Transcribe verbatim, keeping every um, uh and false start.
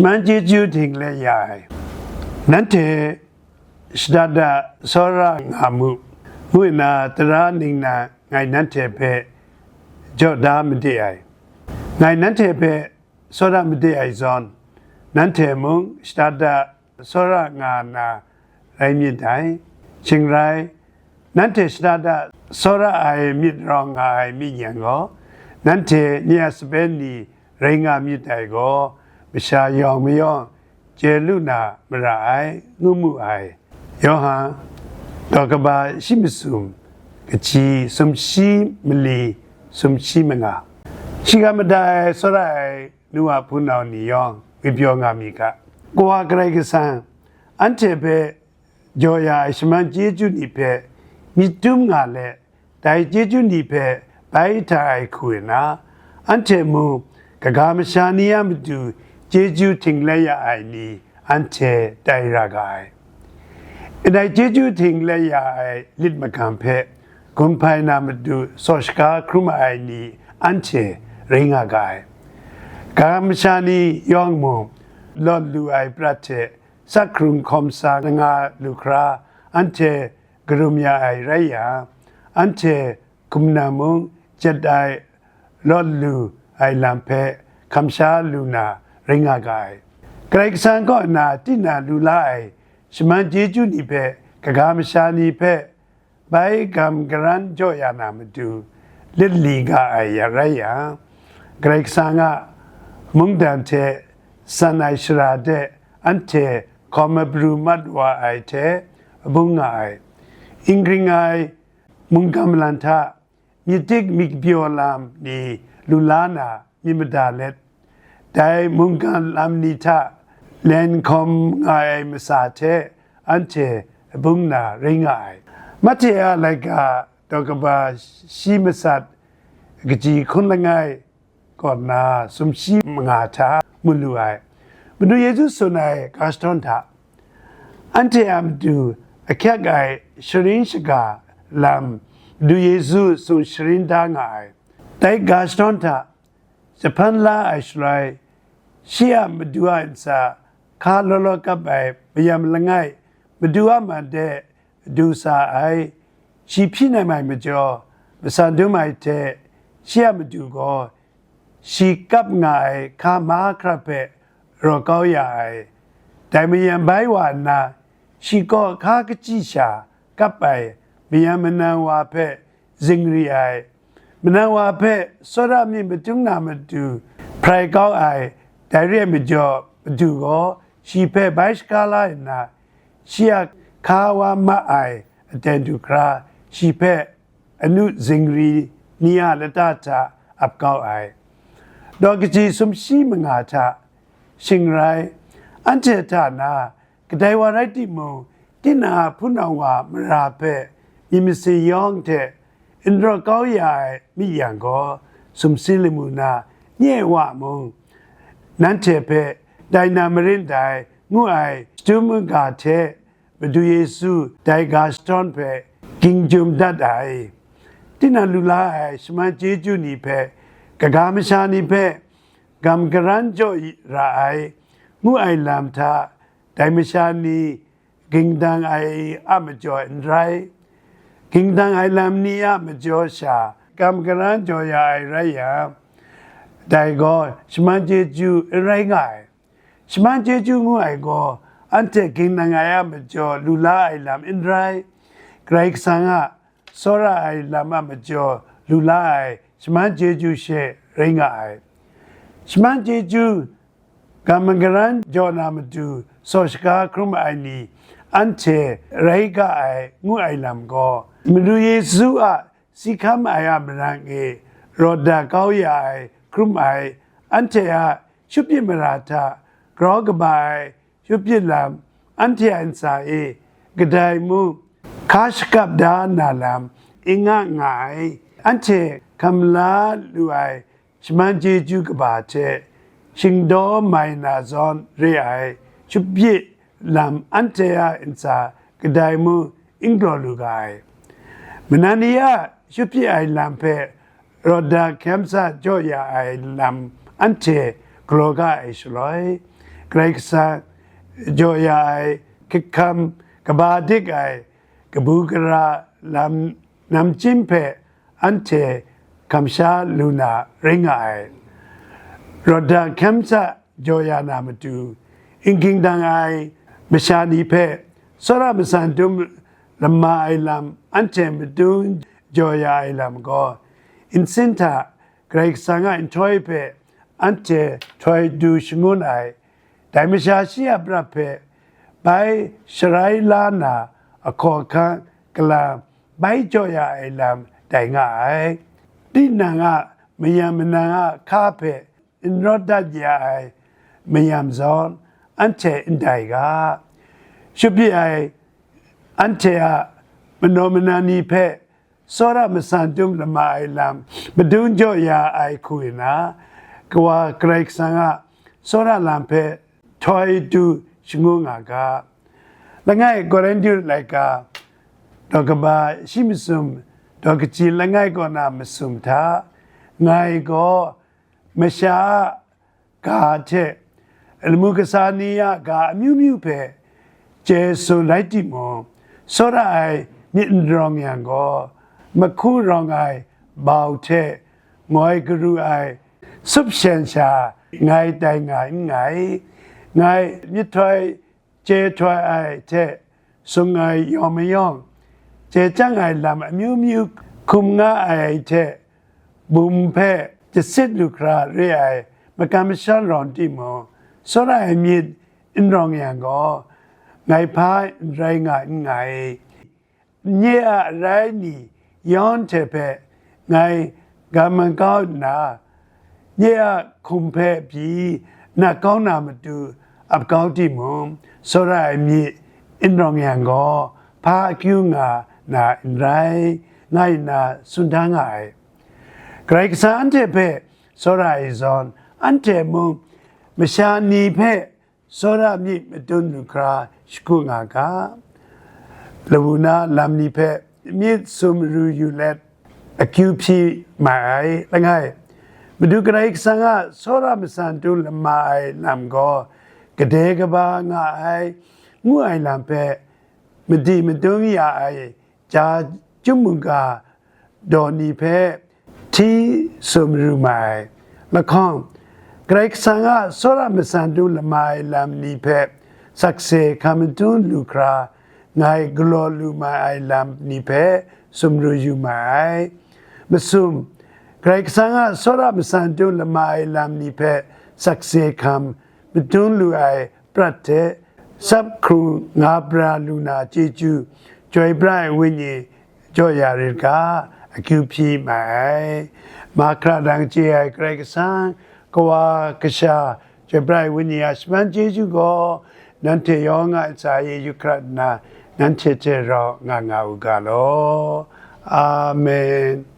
Shman chyeju htinglet ya ai. Nanhte shada da tsawra nga mu, ngu nna tara ningnan ngai nanhte hpe jaw da made ai. Ngai nanhte hpe tsawra made ai zawn, nanhte mung shada da tsawra nga na rai myit dai. Shing rai, nanhte shada da tsawra ai myit rawng nga ai myit yan gaw, nanhte nye a sape ni rai nga myit dai gaw, masha yawng mayawng chye lu na mara ai, ngu mu ai. Yawhan, daw kaba shi masum, kaji sumshi mali, sumshi manga. Shiga mada ai tsawra ai nu a hpunau ni yawng ngwipyaw nga mi ga. Kawa Karai Kasang, anhte hpe jaw ya ai shman chyeju ni hpe myit tum nga let, dai chyeju ni hpe bai hta ai hku nna, anhte mung kaga masha ni a matu chyeju htinglet ya ai ni anhte tai ra ga ai. Ndai chyeju htinglet ya ai lit magam hpe gun hpai na matu saw shaga hkrum ai ni anhte rai nga ga ai. Kaga masha ni yawng mung lawt lu ai prat hte sak hkrung hkawm sa nga lu hkra, anhte karum ya ai rai yang, anhte hkum na mung jet ai lawt lu ai lam hpe hkamsha lu na rai nga ga ai. Karai Kasang kaw na tina lu la ai shman chyeju ni hpe kaga masha ni hpe bai gam garan jaw ya na matu, lit li ga ai ya rai yang, Karai Kasang a mungdan hte san ai shara de anhte hkawm mapru mat wa ai hte bung nga ai. Ingring ai mungkan malan hta myit dik myit pyaw lam ni lu la na myit mada let, dai mungkan lam ni hta len hkawm nga ai masa hte anhte bung na rai nga ai. Mahte a laika daw kaba shi matsat kaji hkun langai kaw na sumshi manga hta mu lu ai. Madu Yesu tsun ai ga shadawn hta, anhte a matu ahkyak ai sharin shaga lam Madu Yesu tsun sharin da nga ai. Dai ga shadawn hta jahpan la ai shaloi, shi a matu a ntsa hka law law kap ai mayam langai, matu a man de du sa ai, shi hpyi nem ai majaw, matsan dum ai hte shi a matu gaw shi kap nga ai hka mahkra hpe raw kau ya ai. Dai mayam bai wa nna, shi kaw hka kachyi sha kap ai mayam manang wa hpe zingri ai, manang wa hpe tsawra myit madung na matu hprai kau ai, dai re ai majaw, madu gaw shi hpe bai shaga la nna, shi a hka wa ma ai aten du hkra, shi hpe anu zingri ni a lata hta ap kau ai. Daw kaji sumshi manga hta, shing rai, anhte hta na, kadai wa rai timung, tinang a hpunau wa mara hpe myit masin yawng hte n raw kau ya ai myit yang gaw, sumsing lamu na nye wa mung, nanhte hpe tai na marin dai, ngu ai shadum kaga hte Madu Yesu dai ga shadawn hpe ging jum dat ai. Tinang lu la ai shaman chyeju ni hpe, kaga masha ni hpe gam garan jaw ra ai, ngu ai lam hta, dai masha ni ging dang ai a majaw n rai, ging dang ai lam ni a majaw sha gam garan jaw ya ai rai yang, dai gaw shaman chyeju n rai nga ai. Shaman chyeju ngu ai gaw, anhte ging dang ai a majaw lu la ai lam n rai, Karai Kasang a tsawra ai lam a majaw lu la ai shaman chyeju she rai nga ai. Shaman chyeju gam magaran jaw na matu saw shaga hkrum ai ni anhte rai ga ai ngu ai lam gaw, Madu Yesu a si hkam ai a marang e rawt dat kau ya ai hkrum ai, anhte a shupyit mara hta grau kaba ai shupyit lam, anhte a ntsa e kadai mung hka shakap da na lam n nga nga ai, anhte hkam la lu ai shaman chyeju kaba hte shingdaw mai na zawn re ai shupyit lam anhte a ntsa kadai mung n galaw lu ga ai. Manang ni a shupyit ai lam hpe rawt dat hkyam sa jaw ya ai lam anhte galaw ga ai shaloi, Karai Kasang jaw ya ai hkrit hkam kaba dik ai kabu gara lam namchyim hpe anhte kamsha lu na rai nga ai. Rawt da hkyen hta jaw ya na matu, n ging dang ai masha ni hpe tsawra matsan dum lama ai lam anhte madung jaw ya ai lam gaw, nsin hta Karai Kasang a nhtoi hpe anhte htoi du shangun ai. Dai masha shi a prat hpe bai sharai la na ahkaw ahkang galang bai jaw ya ai lam tai nga ai. Tinang a mayam manang a hka hpe n rawt dat ya ai mayam zawn, anhte n dai ga. Shut pyi ai anhte a manaw manan ni hpe tsawra matsan dum lama ai lam madung jaw ya ai hku nna, Kawa Karai Kasang a tsawra lam hpe htoi du shangu nga ga. Langai Korinhtu laika daw kaba shi masum daw kaji langai kaw na masum hta, ngai gaw masha a ga hte lamu kasa ni a ga amyu myu hpe chye tsun rai timung, tsawra ai myit n rawng yang gaw, mahku rawng ai bau hte ngoi garu ai sup shen sha ngai tai nga n nngai. Ngai myihtoi chye htoi ai hte sung ai yawng mayawng, chye chyang ai lam amyu myu hkum nga ai hte bum hpe jasit lu hkra re ai makam masham rawng timung, tsawra ai myit n rawng yang gaw, ngai hpa n rai nga n nngai. Nye a arai ni yawn hte hpe ngai ga man kau nna, nye a hkum hpe pyi nat kau na matu ap kau timung, tsawra ai myit n rawng yang gaw, hpa akyu nga na n rai, nga nna tsun da nga ai. Karai Kasang anhte hpe tsawra ai zawn, anhte mung masha ni hpe tsawra myit madun lu hkra shagu nga ga. Lawu na lam ni hpe myit sum ru yu let akyu hpyi mai ai langai. Madu Karai Kasang a tsawra matsan dum lama ai lam gaw, gade kaba nga ai, ngu ai lam hpe madi madung ya ai ja chyum mungga daw ni hpe hti sum ru ma ai. Lahkawng, Karai Kasang a tsawra matsan dum lama ai lam ni hpe sakse hkam madun lu hkra ngai galaw lu ma ai lam ni hpe sumru yu ma ai. Masum, Karai Kasang a tsawra matsan dum lama ai lam ni hpe sakse hkam madun lu ai prat hte tsap hkrung nga pra lu na chyeju, chyoi pra ai wenyi jaw ya rit ga, akyu hpyi mai ai. Mahkra dang chye ai Karai Kasang, Kawa, Kasha, chyoi pra ai wenyi a shaman chyeju gaw, nanhte yawng a ntsa e yu hkrat nna, nanhte hte rau nga nga u ga law. Amen.